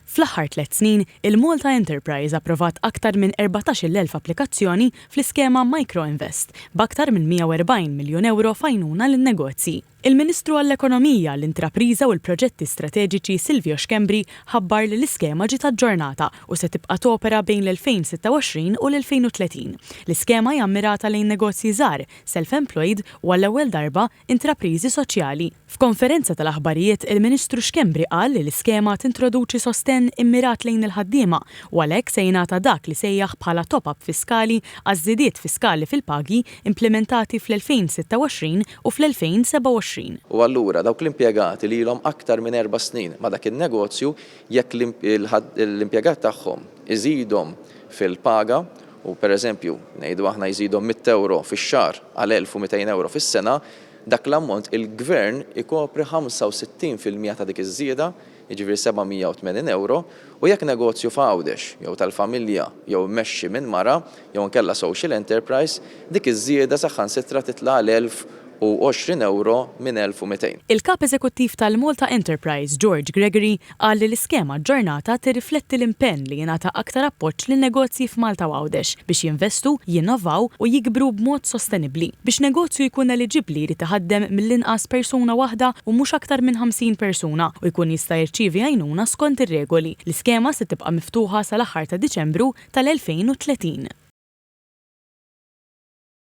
Fl-aħħar tlett snin, il-Malta Enterprise approvat aktar minn 14,000 applikazzjoni fl-iskema Micro Invest, b'aktar minn 140 miljun ewro f'għajnuna lin-negozji. Il-Ministru għall-Ekonomija, l-Intrapriża u l-Proġetti Strateġiċi Silvio Schembri ħabbar li l-iskema ġiet aġġornata u se tibqa' topera bejn l-2026 u l-2030. L-iskema hija mmirata lejn negozji żgħar, self-employed u għall-ewwel darba, intrapriżi soċjali. F'konferenza tal-aħbarijiet, il-Ministru Schembri qal li l-iskema tintroduċi sostenn immirat lejn il-ħaddiema u għalhekk se jingħata dak li sejjaħ bħala top-up fiskali għaż-żidiet fiskali fil-pagi implimentati fl-2026 u fl-2027. U allura dawk l-impjegati li ilhom aktar minn erba' snin ma' dak in-negozju, jekk l-impjegat tagħhom iżidhom fil-paga, u pereżempju, ngħidu aħna jżidhom mitt ewro fix-xahar għal 1,200 ewro fis-sena, dak l-ammont il-Gvern ikopri 65% ta' dik iż-żieda, jiġifieri 780 ewro, u jekk negozju f'Għawdex, jew tal-familja, jew immexxi minn mara, jew inkella social enterprise, dik iż-żieda saħansitra titla' għal 1,020 ewro minn 1,200. Il-Kap Eżekuttiv tal-Malta Enterprise, George Gregory, qal li l-iskema aġġornata tirrifletti l-impenn li jingħata aktar appoġġ lin-negozji f'Malta u Għawdex biex jinvestu, jinnovaw u jikbru b'mod sostenibbli. Biex negozju jkun eliġibbli jrid iħaddem mill-inqas persuna waħda u mhux aktar minn 50 persuna u jkun jista' jirċievi għajnuna skont ir-regoli. L-iskema se tibqa' miftuħa sal-aħħar ta' Diċembru tal-2030.